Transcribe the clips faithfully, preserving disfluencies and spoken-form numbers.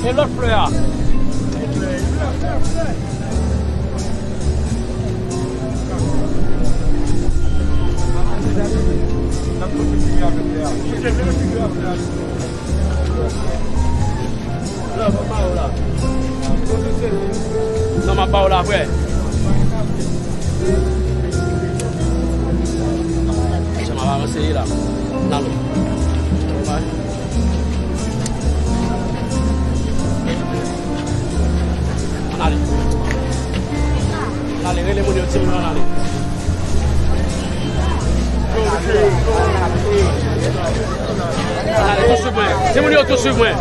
E lòt flè a? Non, m ap ba w la apre. Jan m ap avanse la. N ale. Ann ale. Ann ale, rele moun yo, di moun yo ann ale. Ann ale, tou swiv mwen. Di moun yo tou swiv mwen.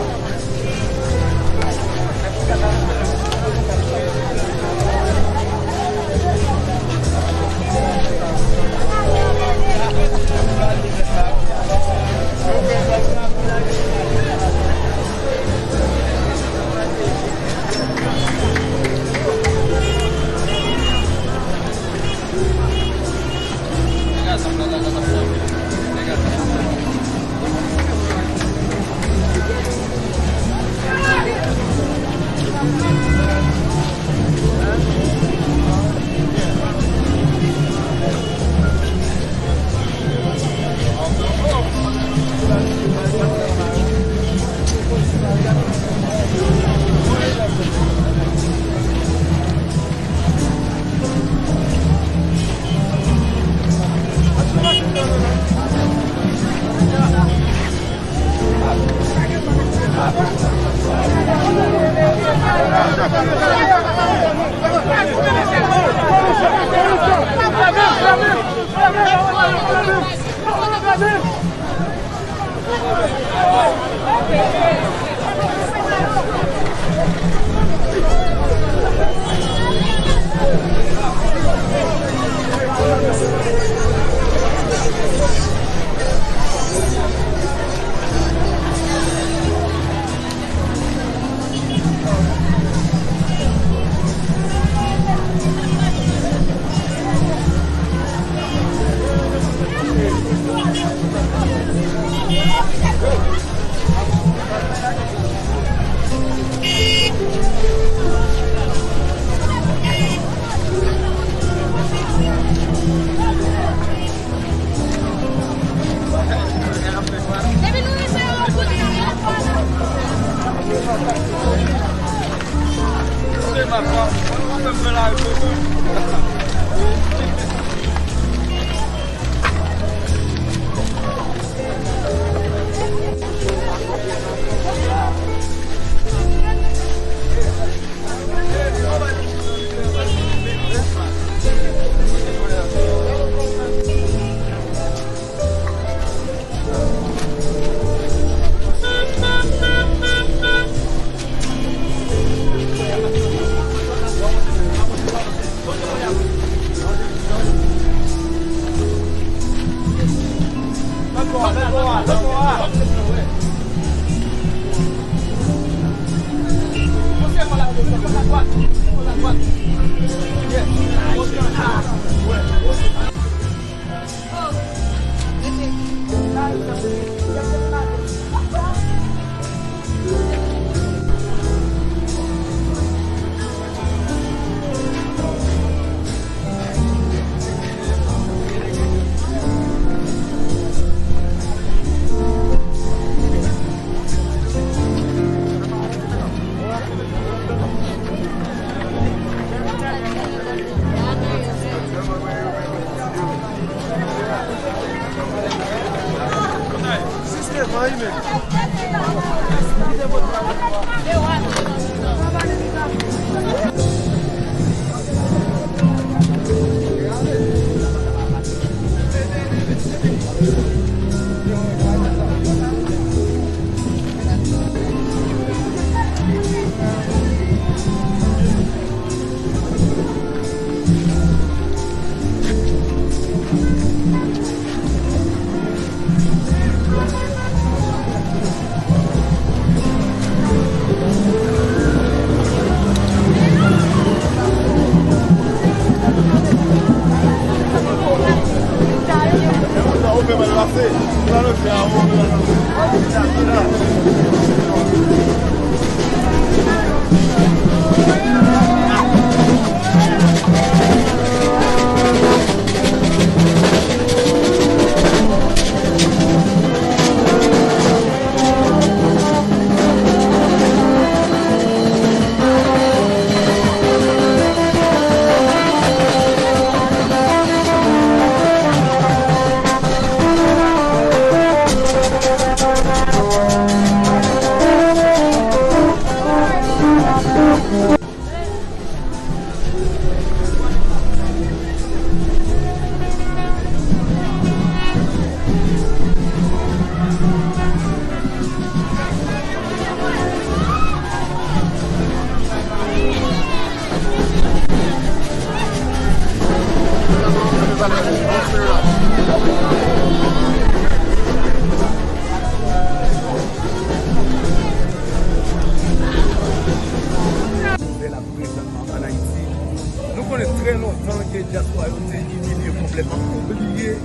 Trè lontan ke dyaspora yo te imilye konplètman, oubliye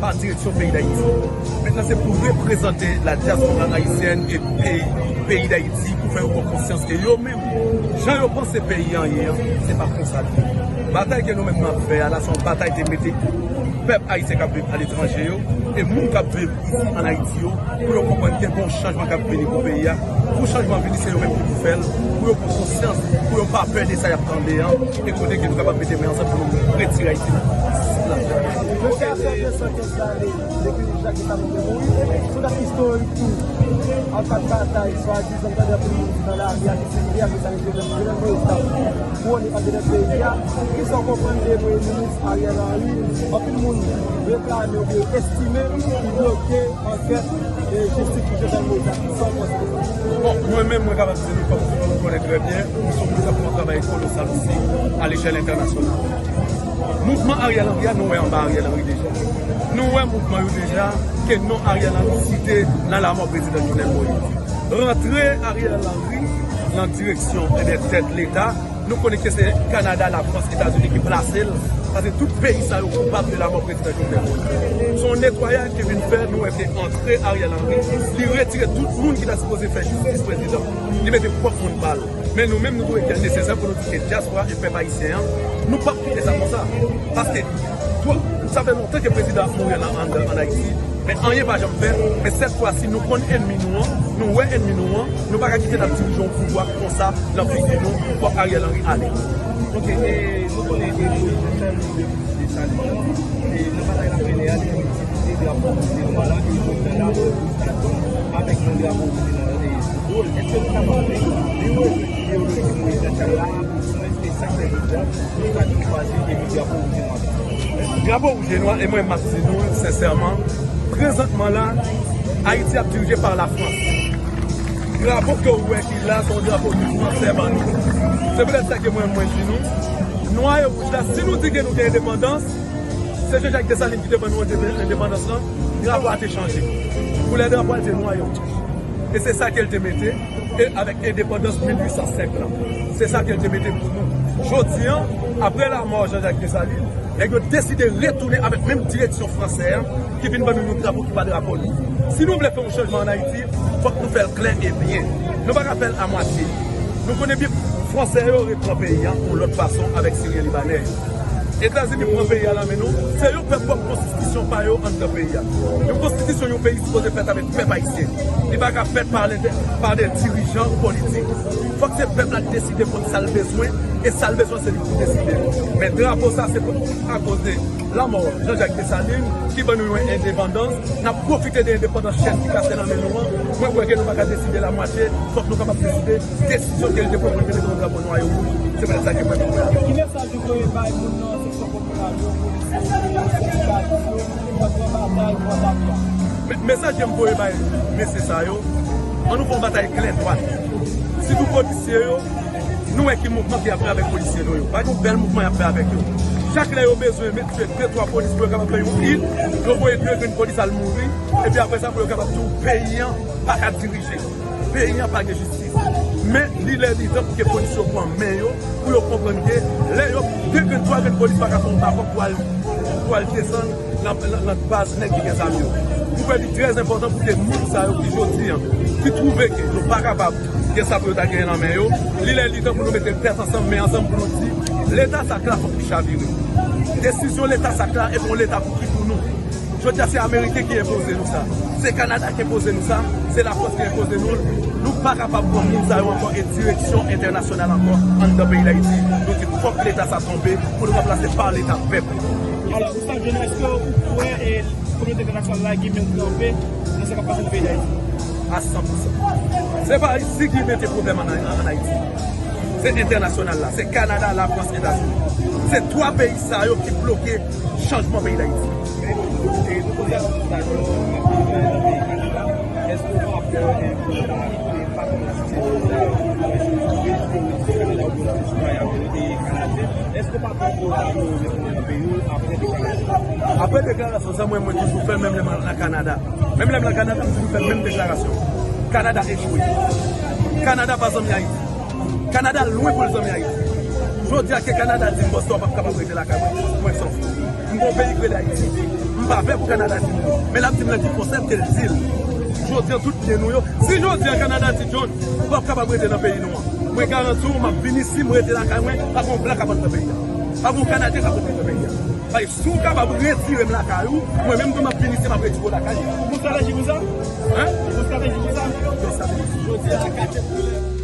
pa direksyon peyi Dayiti. Mentnan se pou reprezante la diaspora haïtienne e peyi, peyi Dayiti pou fè yo pran konsyans ke yo menm, jan yo panse peyi an ye an, se pa konsa l ye. Batay ke nou menm n ap fè a la, se yon batay ke mete pèp ayisyen k ap viv aletranje yo e moun k ap viv isi ann Ayiti yo, pou yo konprann gen bon chanjman k ap vini pou peyi a. Pou chanjman vini, se yo menm ki pou fè l, pou yo pran konsyans, pou yo pa pè de sa y ap tande an, e kote ke nou kapab mete men ansanm pou nou retire Ayiti nan. Mesye, apre de san kenz lane depi Jacques Dessalines te mouri, se yon dat istorik tou. An ka batay, swadizan, tande anpil moun di nan lari a ke se Jacques Dessalines, Jovenel Moïse t ap pwone andedan peyi a. Kisa w konprann de Premye Minis Ariel Henry? Anpil moun reklame oubyen estime li bloke ankèt e jistis pou Jovenel Moïse la. Kisa w panse de sa? Bon, mwen menm, mwen kapab di nou, kòm tout moun konnen trè byen, nou se yon moun k ap fè yon travay kolosal osi alechèl entènasyonal. Mouvman Ariel Henry a, nou wè anba Ariel Henry deja. Nou wè mouvman yo deja, ke non Ariel Henry site nan lamò prezidan Jovenel Moïse. Rantre Ariel Henry nan direksyon, ebyen, tèt Leta, nou konnen ke se Kanada, Lafrans, Etazini ki plase l, paske tout peyi sa yo koupab de lamò prezidan Jovenel Moïse. Se yon netwayaj ke vin fè, nou wè ke antre Ariel Henry, li retire tout moun ki ta sipoze fè jistis prezidan. Li mete pwòp moun pa l. Men nou menm, nou dwe kè nesesè pou nou di ke dyaspora e pèp ayisyen an, nou p ap kite sa konsa. Paske, twa, sa fè lontan ke prezidan ap mouri an, an, an Ayiti, men anyen pa janm fèt. Men sèt fwa si nou konn ènmi nou an, nou wè ènmi nou an, nou pa ka kite l ap dirije yon pouvwa konsa nan figi nou, fòk Ariel Henry ale. Ok, e nou konnen ke Jovenel Desalin, e nan batay l ap mennen a, li itilize drapo wouj e nwa la, ke Jovenel la, avèk yon drapo wouj e nwa la, e sou do l. Èske nou kapab di, li rejwenn ideoloji Moïse Jean Charles la, oubyen èske sa k fè Jovenel, nou ka di kwaze epi drapo wouj e nwa sa? Drapo wouj e nwa, e mwen m ap di nou, sensèman, prezantman la, Ayiti ap dirije pa Lafrans. Drapo ke w wè ki la, se yon drapo ke fransè ban nou. Se poutèt sa ke mwen, mwen di nou, nwa e wouj la, si nou di ke nou gen endepandans, se Jean Jacques Dessalines ki te ban nou endep-, endepandans lan, drapo a te chanje. Koulè drapo a te nwa e wouj. E se sa ke l te mete, e avèk endepandans mil uit san senk lan. Se sa ke l te mete pou nou. Jodi an, apre lamò Jean Jacques Dessalines, nèg yo deside retounen avèk menm direksyon fransè an, ki vin ban nou yon drapo ki pa drapo nou. Si nou vle fè yon chanjman ann Ayiti, fòk nou fè l klè e byen. Nou pa ka fè l amwatye. Nou konnen byen, fransè yo repran peyi a yon lòt fason avèk Siryen Libanè yo. Etazini pran peyi a nan men nou, se yo fè pwòp konstitisyon pa yo anndan peyi a. Yon konstitisyon yon peyi sipoze fèt avèk pèp ayisyen. Li pa ka fèt pa lentè-, pa de dirijan politik. Fòk se pèp la deside kont sa l bezwen, e sa l bezwen se li pou deside. Men drapo sa se pou akoz de lanmò Jean Jacques Dessalines ki ban nou yon endepandans. N ap pwofite de endepandans chèn ki kase nan men nou an. Mwen kwè ke nou pa ka deside l amwatye. Fòk nou kapab deside desizyon ke l te pran pou l te mete yon drapo nwa e wouj. Se poutèt sa ke mwen menm mwen avè l. Ki mesaj ou voye bay moun nan seksyon popiral yo, polisye yo, sendikalis yo, ki pral pran batay pou anba pye a? Me-, mesaj ke m voye bay mesye sa yo, ann nou fè yon batay klè dwat. Sitou polisye yo, nou wè ki mouvman ki ap fè avèk polisye nou yo. Pa gen yon bèl mouvman y ap fè avèk yo. Chak lè yo bezwen met de, twa polis pou yo kapab fè yon hit, yo voye de grenn polis al mouri, epi apre sa pou yo kapab di w peyi an pa ka dirije. Peyi an pa gen jistis. Men, li lè li tan pou ke polis yo pran men yo, pou yo konprann ke lè yo, de grenn, twa grenn polis pa ka fè yon bakòp pou al, pou al desann nan, nan, nan baz nèg ki gen zam yo. Nou kwè li trè enpòtan pou ke moun sa yo ki jodi an, ki twouve ke yo pa kapab gen sa pou yo ta genyen nan men yo, li lè li tan pou nou mete tèt ansanm, men ansanm pou nou di, Leta sa k la fòk li chavire. Desizyon Leta sa k la, e pa yon Leta pou ki pou nou. Jodi a, se Ameriken ki enpoze nou sa. Se Kanada ki enpoze nou sa. Se Lafrans ki enpoze nou l. Nou pa kapab pran moun sa yo ankò e direksyon entènasyonal ankò anndan peyi Dayiti. Nou di fòk Leta sa tonbe pou nou ranplase pa Leta pèp. Alò, Gustave Jones, èske ou kwè e kominote entènasyonal la gen men kanpe nan sa k ap pase nan peyi Dayiti? A san pou san. Se pa isi ki mete pwoblèm an, an, ann Ayiti. Se entènasyonal la. Se Kanada, Lafrans, Etazini. Se twa peyi sa yo ki bloke chanjman peyi Dayiti. E nou poze a nou sa yo ap travay nan peyi Kanada. Èske w pa pè e pou sa e pa kòmanse se sa yo, èske w pa pè pou sa yo retounen nan peyi w apre deklarasyon? Apre deklarasyon sa, mwen, mwen toujou fè menm lè m al nan Kanada. Menm lè m nan Kanada, m toujou fè menm deklarasyon. Kanada echwe. Kanada pa zanmi Ayiti. Kanada lwen pou l zanmi Ayiti. Jodi a ke Kanada di m, bòs, ou p ap kapab rete lakay mwen, mwen sòf. M gon peyi k rele Ayiti. M pa pè pou Kanada di m non. Men l ap di m nan ki konsèp ke l di l. Jodi a tout byen nou yo. Si jodi a Kanada di, John, ou p ap kapab rete nan peyi nou an, mwen garanti w, m ap vin isi, m rete lakay mwen, pa gon blan k ap antre nan peyi a. Pa gon Kanadyen k ap antre nan peyi a. Paske si w kapab retire m lakay ou, mwen menm tou m ap vin isi, m ap retire w lakay ou. Ou strateji pou sa? Hein? Ou strateji pou sa? Jodi a,